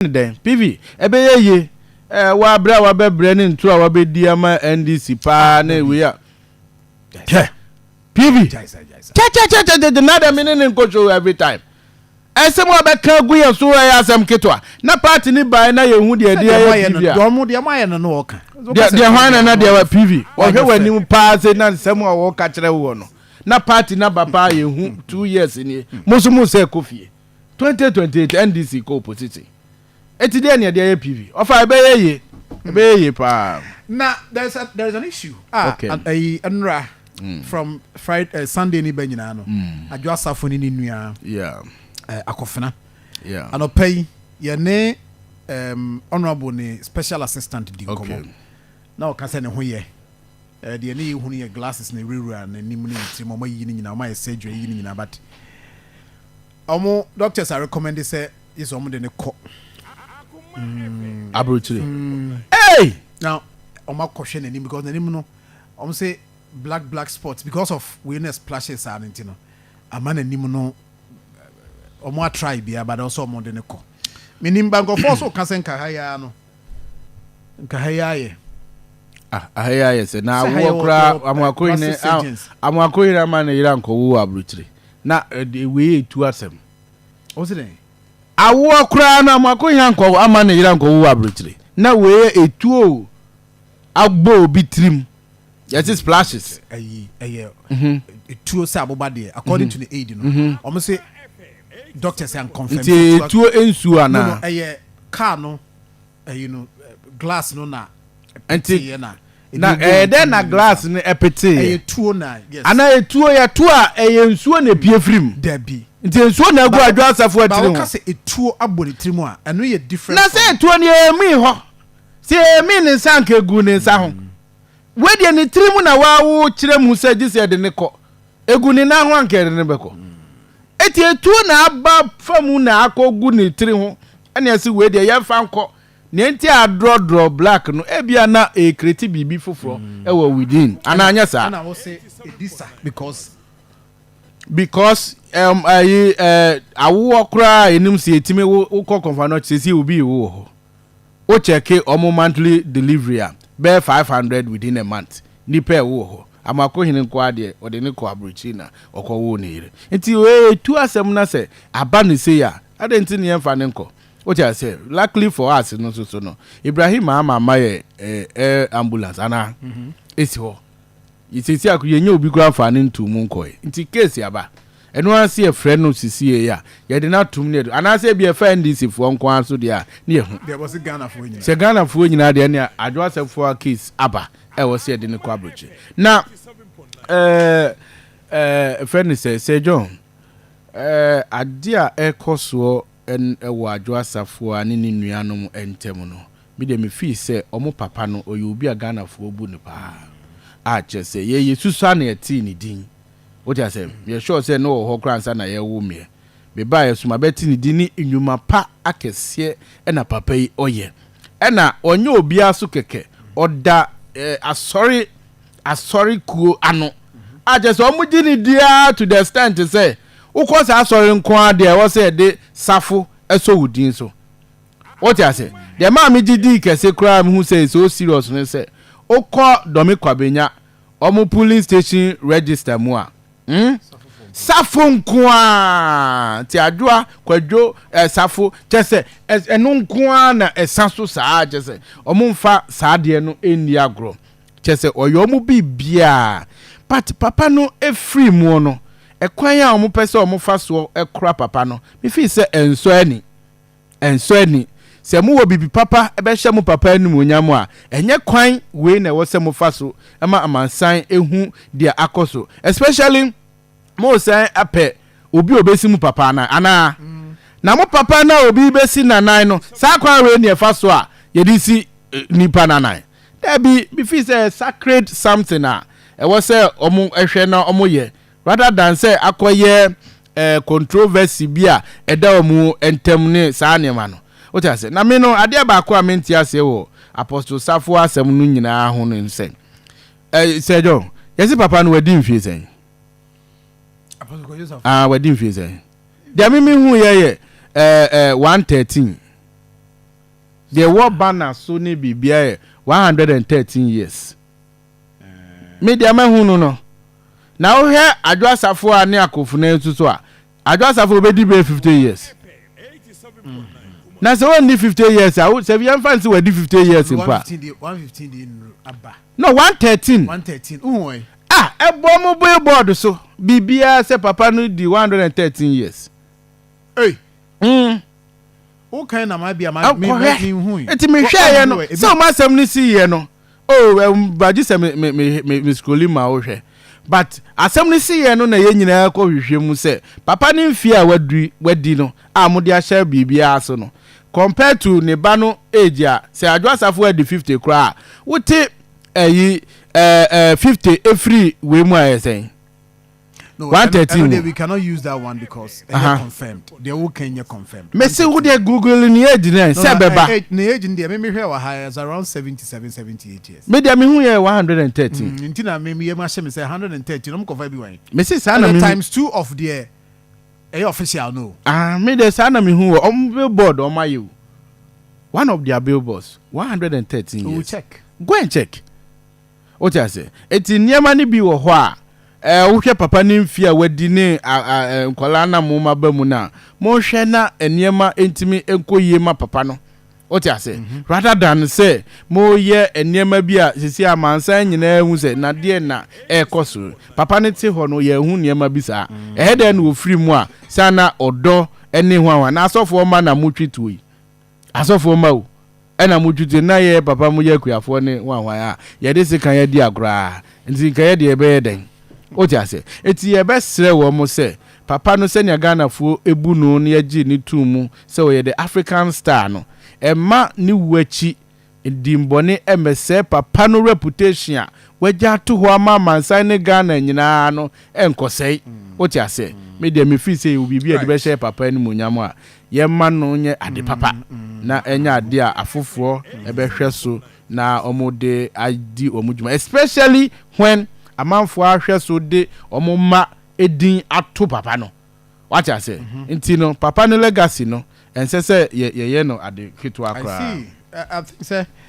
No dɛn? PV, Ɛbɛyɛ yie. Eh, wo abrɛ a wabɛbrɛ ne ntoro a wabɛdi ama NDC paa ne wei a. Hwɛ, PV, kyɛkyɛkyɛkyɛkyɛ na dɛ me ne ne nkɔ show every time. Ɛsɛm a bɛka agu yɛn so ɛyɛ asɛm ketewa. Na party ne bae na yɛhu deɛ ɛde ayɛ PV a. Deɛ mo ayɛ no no ɔka. Deɛ deɛ hwan na na deɛ wa PV. Ɔhwɛ w'anim paa sɛ na nsɛm a wɔka kyerɛ woɔ no. Na party na ba paa yɛhu 2 years nie. Mo nso mo sɛ kɔ fie. 2028 NDC kɔ opposition. Eti deɛ ne ɛde ayɛ PV. Ɔfa, ɛbɛyɛ yie. Ɛbɛyɛ yie paa. Na there's an issue. Ah, ayi nnura from Friday, Sunday ni bɛ nyinaa no. Adwo Asafo ne ne nua Akɔfena. Anɔpa yi yɛne honourable ne special assistant di nkɔmɔ. Na ɔka sɛ ne ho yɛ. Deɛ ne yɛ hunu yɛ glasses na ewurawura n'anim ne ne tirim. Ɔmo ayiyi ne nyinaa, ɔmo ayɛ surgery ayiyi ne nyinaa, but ɔmo doctors are recommend sɛ yɛ sɛ ɔmo de ne kɔ. Aburokyire. Hey! Na ɔmo akɔhwɛ n'anim because n'anim no, ɔmo sɛ black black spots because of wei na splashes saa ne ti no ama n'anim no. Ɔmo atry bia, but ɔsɛ ɔmo de ne kɔ. Menim ba nkɔfoɔ so ka sɛ nka ha yi ara no, nka ha yi ayɛ. Ah, aha yi ayɛ sɛ na Sɛ ha awoɔ yɛ koraa wɔ amoakohene plastic surgeons. Amoakohene ama ne yere ankɔwo wɔ aburokyire na ɛde wei etu asɛm. Ɔmo sɛ dɛn? Awoɔ koraa no, amoakohene ankɔ ama ne yere ankɔwo wɔ aburokyire na wei etuo abɔ obi tirim, yɛte splashes. Ɛyi ɛyɛ etuo sɛ aboba deɛ, according to the aid no, ɔmo sɛ doctors an confirm. Nti etuo nsuo No, anaa? ɛyɛ car no, ɛyi no, glass no na Nti ɛpeteeɛ na na ebi ɛyɛ gu dɛn na ne glass nsa. no ɛpetee? Ɛyɛ tuo na, yes. Anaa etuo yɛ tuo a ɛyɛ nsuo na epie firim? Dabi. Nti nsuo na egu Adwo Asafo Ba atiri woka ho? sɛ etuo abɔ ne tirim a, ɛno yɛ different. Na sɛ etuo no yɛ hɔ sɛ emi ne nsa nka egu ne nsa ho, wedeɛ ne tiri mu na wawo kyerɛ mu sɛ gye sɛ ɛde ne kɔ egu ne nan ho anka ɛde ne bɛkɔ. Eti etuo na aba fam na akɔ gu ne tiri ho, ɛna ɛsi wei deɛ yɛmfa nkɔ. Nea nti adrɔdrɔ black no, ebia na ecreate biribi foforɔ ɛwɔ within anaa nyɛ saa? Ɛna wo sɛ edi sa because Because ayi awoɔ koraa enim sɛ etimi wo wokɔ Kɔnfa no sisi obi wo wɔ hɔ, o check ɔmo monthly delivery a, bɛyɛ 500 within a month nipa ɛwo wɔ hɔ. Amakohene nko adeɛ ɔde ne kɔ aburokyiri na ɔkɔ wo ne yere. Nti wei etu asɛm na sɛ aba ne se a ade nti ne yɛmfa ne nkɔ o kyerɛ sɛ luckily for us no nso so no, Ibrahim ama ama yɛ air ambulance ana esi hɔ sisi ako yɛnyɛ obi kura fa ne ntu mu nkɔɛ. Nti case aba, ɛno ara se yɛfrɛ no sisi yɛ a yɛde no atum ne yɛde anaasɛ ebi ɛfa NDC foɔ nko ara so deɛ a ne yɛ ho. Deɛ wɔsi Ghanafoɔ nyinaa. Sɛ Ghanafoɔ nyinaa deɛ, ne Adwo Asɛfoɔ case aba, ɛwɔ sɛ yɛde ne kɔ aburokyi na ɛɛ ɛɛ fɛ ne sɛ John ade a ɛkɔ soɔ ɛwɔ Adwo Asafoɔ a ne ne nuanom ntɛm no, mi deɛ mi fii sɛ ɔmo papa no ɔyɛ obi a Ghanafoɔ bu no paa a kyerɛ sɛ yɛyɛ susua na yɛtee ne din. Wote asɛ yɛ sure sɛ ne wɔ hɔ koraa ansa na yɛwo meɛ mebaa yɛ so ma bɛte ne din ne nnwuma pa akɛseɛ. Ɛna papa yi ɔyɛ, ɛna ɔnyɛ obiara so kɛkɛ, ɔda asɔre kuo ano a kyerɛ sɛ ɔmo gye ne diaa to the extent sɛ wokɔ saa asɔre nko ara deɛ, ɛwɔ sɛ yɛde safo ɛsɔ wo din so. Wote ase, deɛ maa mi gye dii kɛse koraa mi hu sɛ so serious ne sɛ wokɔ Dɔmi Kwabenya ɔmo polling station register mu a, Safo nko a nti Adwoa Kwadwo Safo kyɛ sɛ ɛno nko a na ɛsa so saa, kyɛ sɛ ɔmo nfa saa adeɛ no ɛnni agorɔ, kyɛ sɛ ɔyɛ ɔmo biribiaa. But papa no efiri mu no, ɛkwan a ɔmo pɛ sɛ ɔmo fa soɔ ɛkora papa no, mefi sɛ ɛnsɔ ani, ɛnsɔ ani. Sɛ mowɔ biribi papa ɛbɛhyɛ mo papa animuonyam a, ɛnyɛ kwan wei na ɛwɔ sɛ mofa so ɛma amansan ehu deɛ akɔ so, especially mo san apɛ obi a obesi mu papa ana anaa na mo papa na obi besi nanan no, saa kwan wei na ɛfa so a yɛde si nipa nanan. Dabi, bifi sɛ sacred something a ɛwɔ sɛ ɔmo ɛhwɛ na ɔmo yɛ rather than sɛ akɔyɛ controversy bi a ɛda ɔmo ntɛm ne saa nneɛma no. Wote ase, na me no adeɛ baako a mente aseɛ wɔ Apostle Safo asɛm no nyinaa ho no sɛ sɛ John, yɛsi papa no wadi mfie sɛn? Apostle Kwadwo Safo. Ah, wadi mfie sɛn? Deɛ me hu yɛ 113. Deɛ ɛwɔ banner so ne biribiara yɛ 113 years. Me deɛ mahu no. Na wohwɛ Adwo Asafo a ne Akofena nso so a, Adwo Asafo obɛdi bɛyɛ 50 years. Na sɛ wɔnni 50 years a, sɛ yɛmfa no sɛ wadi 50 years mpo a. 115 deɛ nnuru aba. No, 113. 113, wohu wɔn? Ah, ɛbɔ mo billboard so biribiara sɛ papa no di 113 years. Ei! Wo kan na ma bia ma me me hu yi. Nti me hwɛ yɛ no sɛ ɔmo asɛm no si yɛ no, oh, bagye sɛ me me me me me scrolling ma wo hwɛ, but asɛm no si yɛ no na yɛn nyinaa kɔ hwehwɛ mu sɛ papa no mfie a waduri wadi no a mo de ahyɛ biribiara so no, compared to ne ba no age a, sɛ Adwo Asafo adi 50 koraa a, wote ɛyi ɛɛ ɛɛ 50 efiri wei mu a, ɛyɛ sɛn? No, 113. Ɛno, we cannot use that one because ɛyɛ confirmed. Deɛ wo kan nyɛ confirmed. Mese wo deɛ, Google ne age ne sɛ bɛba. Ne age deɛ, me mehwɛ wɔ ha is around 77, 78 years. Me deɛ, mehu yɛ 113. Nti na me yɛ mu ahyɛ me sɛ 113 ɔmo kɔfa bi wɔn. Mese saa na me times two of deɛ ɛyɛ official no. Ah, me deɛ, saa na mehu wɔ ɔmo billboard ɔmo ayɛ o. One of their billboards, 113 years. We will check. Go and check. Wote ase? Eti nneɛma no bi wɔ hɔ a, wohwɛ papa ne mfe a wadi ne nkwadaa na mo ma ba mu no a, monhwɛ na nneɛma ntumi nkɔ yie ma papa no. Wote ase? Rather than sɛ moyɛ nneɛma bi a sisi amansan nyinaa hu sɛ nadeɛ na ɛrekɔ so. Papa no te hɔ no, yɛhu nneɛma bi saa. Ɛyɛ dɛn na ofiri mu a saa na ɔdɔ ne ho ahoa na asɔfoɔ ma na motwe tuo yi? Asɔfoɔ ma o, ɛna motwe tuo na yɛ papa mo yɛ akuafoɔ ne ho ahoa a yɛde sekan adi agorɔ a, nti nka yɛ deɛ ɛbɛyɛ dɛn? Wote ase? Eti yɛbɛsrɛ wɔn mo sɛ papa no, sɛnea Ghanafoɔ ebu no na yɛgye ne tum mu sɛ ɔyɛ the African star no, ɛma ne wu akyi dimbɔne ɛmmɛsɛe papa no reputation a wagya ato hɔ ama amansan ne Ghana nyinaa no ɛnkɔsɛe. Wote ase? Me deɛ, mefiri sɛ yɛwɔ biribi a yɛde bɛhyɛ papa animuonyam a, yɛma no nyɛ ade papa na ɛnyɛ ade a afoforɔ ɛbɛhwɛ so na wɔn de adi wɔn dwuma, especially when amanfoɔ ahwɛ so de wɔn mma edin ato papa no. Wate ase? Nti no, papa no legacy no, ɛnsɛ sɛ yɛyɛ no ade ketewa I koraa. see. I think sɛ